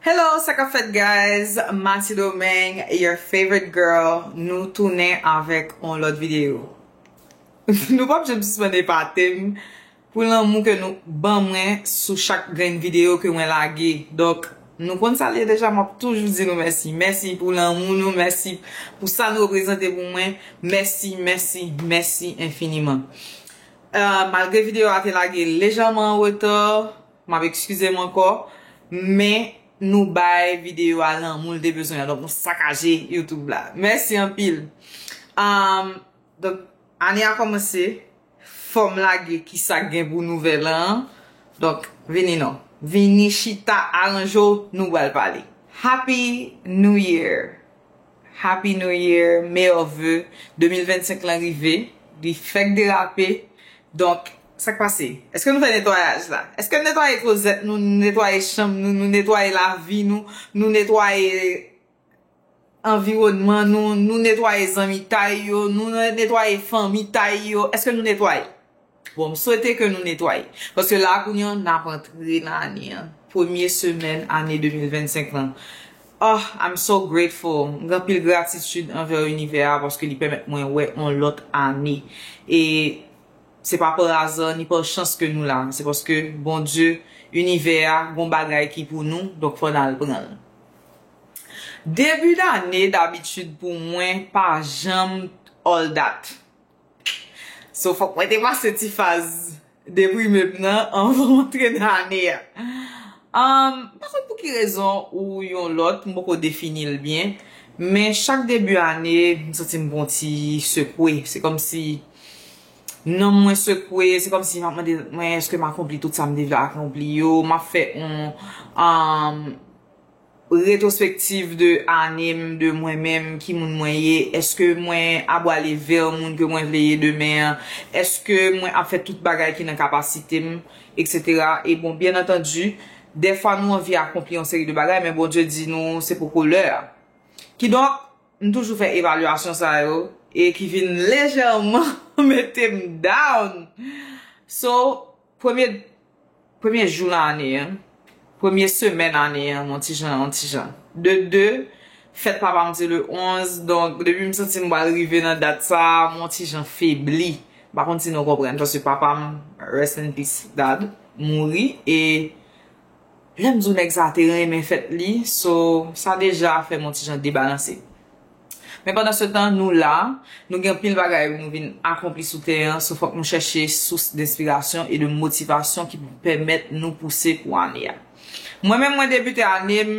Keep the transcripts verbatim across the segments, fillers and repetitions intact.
Hello, sa k ap fèt, guys? Mati Domeng, your favorite girl. Nou tounen avèk yon lòt videyo. Nou p ap janm sispann epate m pou lanmou ke nou ban mwen sou chak grenn videyo ke mwen lage. Donk, nou konn sa l ye deja, m ap toujou di nou mèsi. Mèsi pou lanmou nou, mèsi pou sa nou reprezante pou mwen. Mèsi, mèsi, mèsi enfiniman. Euh, malgre videyo a te lage lejèman an reta, m ap eskize m ankò, men nou bay videyo a lanmou l te bezwen an. Donk, nou sakaje YouTube la. Mèsi anpil. Um, donk, ane a kòmanse, fò m lage kisa k gen pou nouvèl an. Donk, vini non. Vini chita, aranje w, nou pral pale. Happy New Year! Happy New Year, meyè ve. De mil vennsenk lan rive, li fèk derape. Donk, sa k pase? Èske nou fè netwayaj la? Èske nou netwaye klozèt nou, nou netwaye chanm nou, nou netwaye lavi nou, nou netwaye anviwònman nou, nou netwaye zanmitay yo, nou netwaye fanmitay yo? Èske nou netwaye? Bon, m swete ke nou netwaye. Paske la, kounye a, n ap antre nan ane an. Premye semèn ane de mil vennsenk lan. Oh, I'm so grateful. M gen anpil gratitid anvè inivè a paske li pèmèt mwen wè yon lòt ane. E se pa pa aza ni pa chans ke nou la. Se paske Bondye, inivè a, gon bagay ki pou nou, donk fò n al pran l. Debi dane, dabitid, pou mwen, pa janm all that. So, fòk mwen te pase ti faz deprime m nan anvan m antre nan ane a. Um, m pa konn pou ki rezon ou yon lòt, m poko defini l byen, men chak debi ane, m santi m gon ti sekwe. Se kòmsi nanm mwen sekwe, se kòmsi m ap mande mwen, èske m akonpli tout sa m te vle akonpli yo? M ap fè yon, um, retwospektiv de ane m, de mwen menm, ki moun mwen ye, èske mwen ap ale vè moun ke mwen vle ye demen an, èske mwen ap fè tout bagay ki nan kapasite m, etsetera. E bon, byen antandi, dèfwa nou anvi akonpli yon seri de bagay, men Bondye di nou se poko lè a. Kidonk, m toujou fè evalyasyon sa yo e ki vin lejèman mete m down. So, premye, premye jou nan ane an, premye semèn ane an, m on ti jan, on ti jan. De de, fèt papa m se le onz, donk depi m santi m pral rive nan dat sa a, m on ti jan febli. M pa konn si nou konprann, paske papa m, rest in peace, dad, mouri, e lè m di w nèg sa te renmen fèt li, so, sa deja fè m on ti jan debalanse. Men pandan se tan, nou la, nou gen anpil bagay nou vin akonpli sou tè an, so fòk nou chèche sous denspirasyon e de motivasyon ki pou pèmèt nou pouse pou ane a. Mwen menm, mwen debite ane m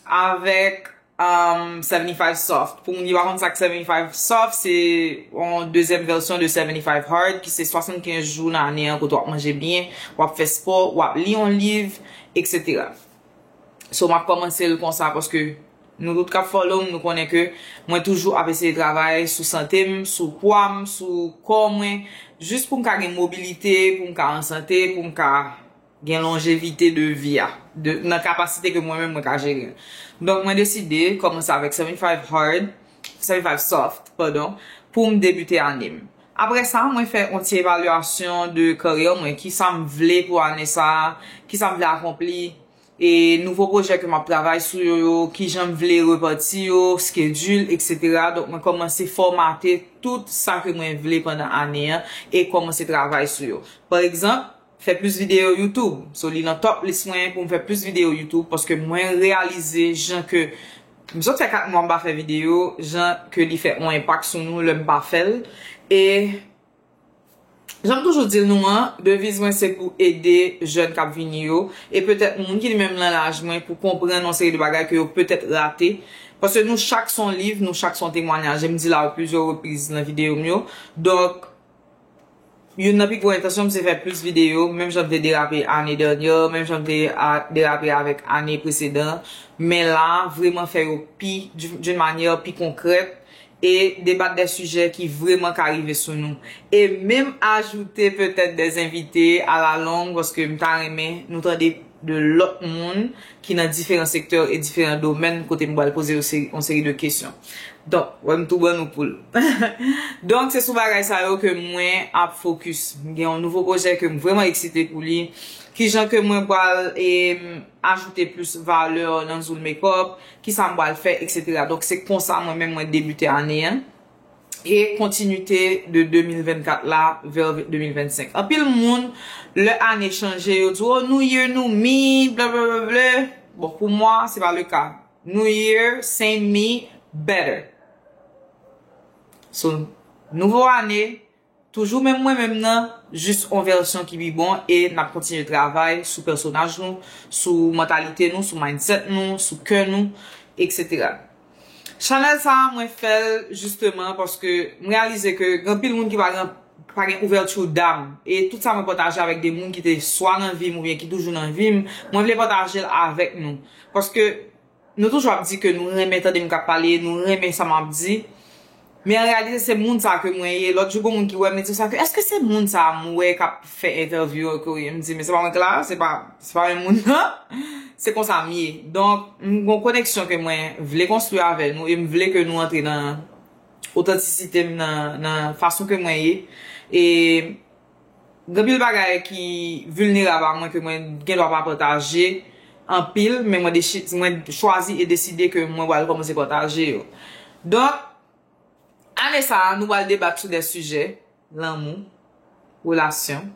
avèk, um, seventy-five Soft. Pou moun ki pa konn sa k seventy-five Soft, se yon dezyèm vèsyon de seventy-five Hard, ki se swasannkenz jou nan ane an kote w ap manje byen, w ap fè spò, w ap li yon liv, etsetera. So, m ap kòmanse l konsa paske nou tout k ap follow m, nou konnen ke mwen toujou ap eseye travay sou sante m, sou pwa m, sou kò mwen, jis pou m ka gen mobilite, pou m ka an sante, pou m ka gen lonjevite de vi a, de, nan kapasite ke mwen menm mwen ka jere l. Donk, mwen deside kòmanse avèk seventy-five Hard, seventy-five Soft, padon, pou m debite ane m. Apre sa, mwen fè yon ti evalyasyon de karyè mwen, kisa m vle pou ane sa a, kisa m vle akonpli, e nouvo pwojè ke m ap travay sou yo, yo, kijan m vle repati yo, schedule, etsetera. Donk, mwen kòmanse fòmate tout sa ke mwen vle pandan ane an e kòmanse travay sou yo. Pa egzanp, fè plis videyo YouTube. So, li nan top list mwen pou m fè plis videyo YouTube paske mwen reyalize jan ke m sot fè kat mwa m pa fè videyo, jan ke li fè yon enpak sou nou lè m pa fè l. E jan m toujou di l nou an, deviz mwen se pou ede jèn k ap vini yo, e petèt moun ki menm nan laj mwen pou konprann yon seri de bagay ke yo petèt rate. Paske nou chak se yon liv, nou chak se yon temwanyaj. E m di la a plizyè repriz nan videyo m yo. Donk, youn nan pi gwo entansyon m se fè plis videyo, menm jan m te derape ane dènyè, menm jan m te a, derape avèk ane presedan. Men la, vrèman fè yo pi, d'une manière pi konkrète, e debat de sijè ki vrèman ka rive sou nou. E menm ajoute petèt de envite a la longue, paske m ta renmen nou tande de lòt moun ki nan diferan sektè e diferan domèn kote m pral poze yo se- yon seri de kesyon. Donk, wè m tou ban nou poul. Donk, se sou bagay sa yo ke mwen ap fokis. M gen yon nouvo pwojè ke m vrèman eksite pou li. Kijan ke mwen pral e, ajoute plis valè nan Zul Makeup, kisa m pral fè, etsetera. Donk, se konsa mwen menm mwen debite ane an. E kontinite de de mil vennkat la vè de mil vennsenk. Anpil moun, lè ane chanje, yo di, oh, new year, new me, blablabla. Bon, pou mwen, se pa le ka. New year, same me, better. So, nouvo ane, toujou menm mwen menm nan, jis yon vèsyon ki pi bon, e n ap kontinye travay sou pèsonaj nou, sou mantalite nou, sou mindset nou, sou kè nou, etsetera. Chanèl sa a, mwen fè l jisteman paske m reyalize ke gen anpil moun ki pa gen, pa gen ouvèti dam. E tout sa mwen pataje avèk de moun ki te swa nan vi m oubyen ki toujou nan vi m, mwen vle pataje l avèk nou. Paske nou toujou ap di ke nou renmen tande m k ap pale, nou renmen sa m ap di. Men an reyalite, se moun sa ke mwen ye. Lòt jou, gon moun ki wè m, li di sa ke, èske se moun sa a m wè k ap fè entèvyou an Kore? M di, men se pa mwen k la, se pa, se pa menm moun nan. Se konsa m ye. Donk, m gon koneksyon ke mwen vle konstwi avè nou e m vle ke nou antre nan otantisite m, nan, nan fason ke mwen ye. E gen anpil bagay ki vilnerab a mwen ke mwen gen dwa pa pataje anpil, men mwen, dechi- mwen chwazi e deside ke mwen pral kòmanse pataje yo. Donk, ane sa a, nou pral debat sou de sijè, lanmou, relasyon,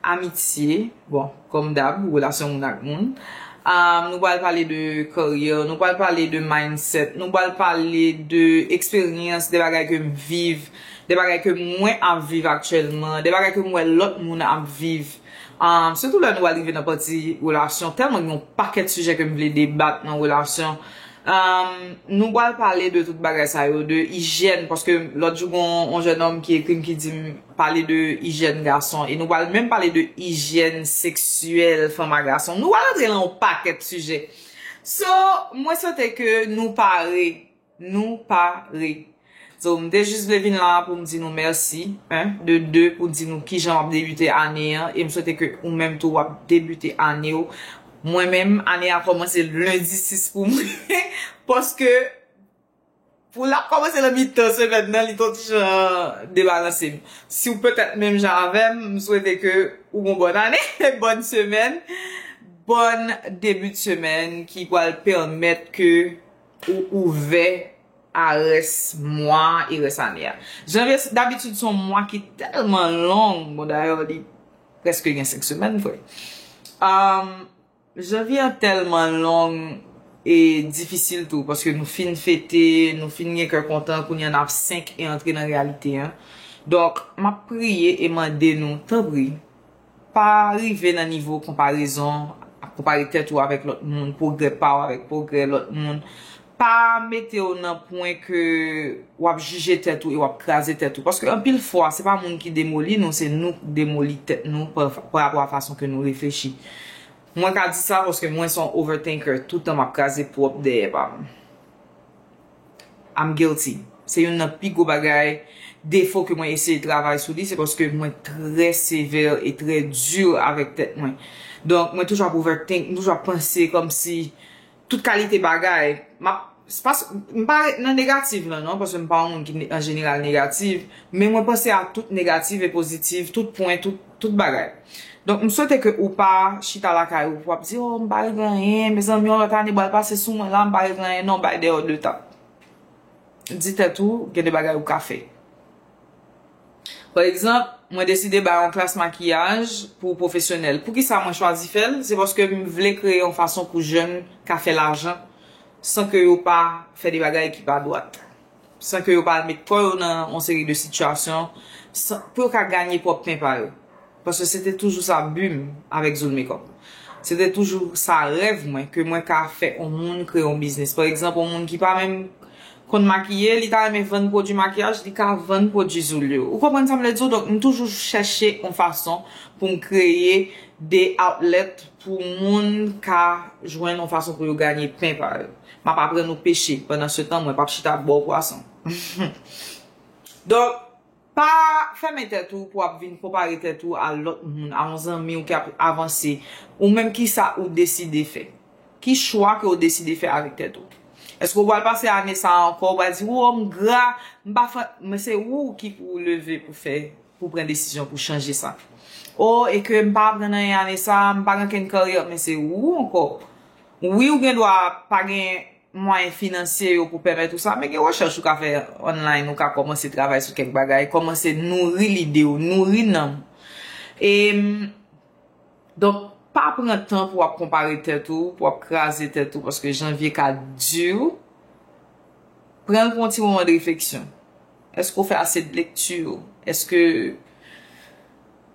amitye, bon, kòm dab, relasyon moun ak moun. Um, nou pral pale de karyè, nou pral pale de mindset, nou pral pale de eksperyans, de bagay ke m viv, de bagay ke mwen ap viv aktyèlman, de bagay ke m wè lòt moun ap viv. Um, sitou lè nou pral rive nan pati relasyon, tèlman gen yon pakèt sijè ke m vle debat nan relasyon. Um, nou pral pale de tout bagay sa yo, de ijyèn, paske lòt jou gon yon jèn òm ki ekri m ki di m pale de ijyèn gason, e nou pral menm pale de ijyèn seksyèl fanm a gason. Nou pral antre nan yon pakèt sijè. So, mwen swete ke nou pare, nou pare. So, m te jis vle vin la pou m di nou mèsi, en, de de, pou di nou kijan w ap debite ane an, e m swete ke ou menm tou w ap debite ane w. Mwen menm, ane a kòmanse lendi sis pou mwen, paske pou l ap kòmanse nan mitan semèn nan, li t on ti jan debalanse m. Si w petèt menm jan avè m, m swete ke ou gon bòn ane, bòn semèn, bòn debi de semèn ki pral pèmèt ke ou ouvè a rès mwa e rès ane a. Janvye, dabitid, se yon mwa ki tèlman long. Bon, dayè, li prèske gen senk semèn, vre. Um, janvye an tèlman long e difisil tou, paske nou fin fete, nou fin gen kè kontan, kounye a n ap senk e antre nan reyalite an. Donk, m ap priye e mande nou, tanpri, pa rive nan nivo konparezon, ap konpare tèt ou avèk lòt moun, pwogrè pa w avèk pwogrè lòt moun. Pa mete w nan pwen ke w ap jije tèt ou e w ap kraze tèt ou. Paske anpil fwa, se pa moun ki demoli nou, se nou k demoli tèt nou pa, pa rapò a fason ke nou reflechi. Mwen ka di sa paske mwen se yon overthinker. Tout tan m ap kraze pwòp dèyè pa m. I'm guilty. Se youn nan pi gwo bagay, defo ke mwen eseye travay sou li, se paske mwen trè sevè e trè di avèk tèt mwen. Donk, mwen toujou ap overthink, mwen toujou ap panse kòmsi tout kalite bagay. M ap, se pa, m pa nan negatif lan, non, paske m pa yon moun ki ne- an jeneral negatif, men mwen panse a tout negatif e pozitif, tout pwen, tout, tout bagay. Donk, m swete ke ou pa chita lakay ou pou w ap di, oh, m pa regle anyen, mezanmi, yon lòt ane pral pase sou mwen la, m pa regle anyen. Non, bay dèyè w de tap. Di tèt ou, gen de bagay ou ka fè. Pa egzanp, mwen deside bay yon klas makiyaj pou pwofesyonèl. Poukisa mwen chwazi fè l? Se paske m vle kreye yon fason pou jèn ka fè lajan san ke yo pa fè de bagay ki pa dwat. San ke yo pa al met kò yo nan yon seri de sitiyasyon, san, pou yo ka ganye pwòp pen pa yo. Paske se te toujou sa bi m avèk Zone Makeup. Se te toujou sa rèv mwen, ke mwen ka fè yon moun kreye yon biznis. Pa egzanp, yon moun ki pa menm konn makiye, li ta renmen vann pwodui makiyaj, li ka vann pwodui Zul yo. Ou konprann sa m vle di w? Donk, m toujou chèche yon fason pou m kreye de outlet pou moun ka jwenn yon fason pou yo ganye pen pa yo. M ap aprann ou peche. Pandan se tan, mwen p ap chita ap ba w pwason. Donk, Pa fèmen tèt ou pou w ap vin konpare tèt ou a lòt moun, a yon zanmi w ki ap avanse, ou menm ki sa ou deside fè. Ki chwa ke w deside fè avèk tèt ou? Èske w pral pase ane sa a ankò, w pral di, "O, m gra, m pa fè," men se ou ki pou leve pou fè, pou pran desizyon pou chanje sa. "O, e ke m pa aprann anyen ane sa a, m pa gen kenn karyè," men se ou ankò. Wi, ou gen dwa pa gen mwayen finansye yo pou pèmèt ou sa, men gen rechèch ou ka fè online, ou ka kòmanse travay sou kèk bagay, kòmanse nouri lide w, nouri nanm. E, donk, pa pran tan pou w ap konpare tèt ou, pou w ap kraze tèt ou, paske janvye ka di. Pran l pou yon ti moman de refleksyon. Èske w fè ase de lekti? Èske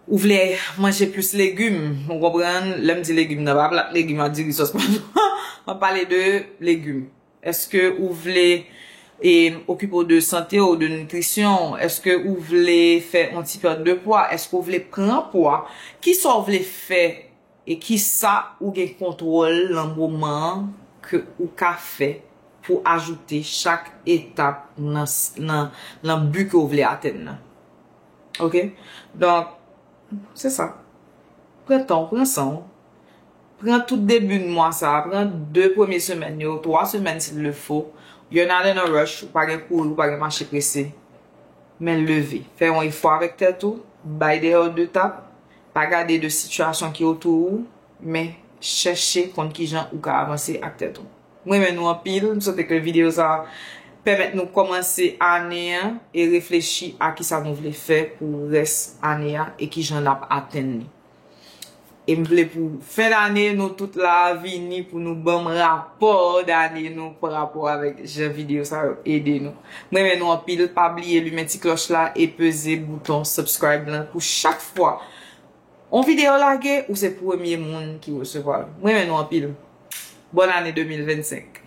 ou vle manje plis legim? Ou konprann? Lè m di legim nan, pa plat legim ak diri sòs pa non. M ap pale de legim. Èske ou vle e, okipe w de sante w, de nitrisyon? Èske ou vle fè yon ti pèt de pwa? Èske ou vle pran pwa? Kisa w vle fè e kisa ou gen kontwòl nan moman an ke ou ka fè pou ajoute chak etap nan, nan, nan bi ke w vle atenn nan? Oke? Donk, se sa. Pran tan w, pran san w. Pran tout debi mwa sa a, pran de premye semèn yo, twa semèn s'il le faut. You're not in a rush, ou pa gen kouri, ou pa gen mache prese. Men leve, fè yon efò avèk tèt ou, bay dèyè w de tap, pa gade de sitiyasyon ki otou ou, men chèche konn kijan ou ka avanse ak tèt ou. Mwen renmen nou anpil, m swete ke videyo sa a pèmèt nou kòmanse ane an e reflechi a kisa nou vle fè pou rès ane a e kijan n ap atenn li. E m vle pou fen dane nou tout la vini pou nou ban m rapò dane nou pa rapò avèk jan videyo sa yo ede nou. Mwen renmen nou anpil, pa bliye limen ti klòch la e peze bouton subscribe lan pou chak fwa yon videyo lage, ou se premye moun ki resevwa l. Mwen renmen nou anpil. Bòn ane de mil vennsenk.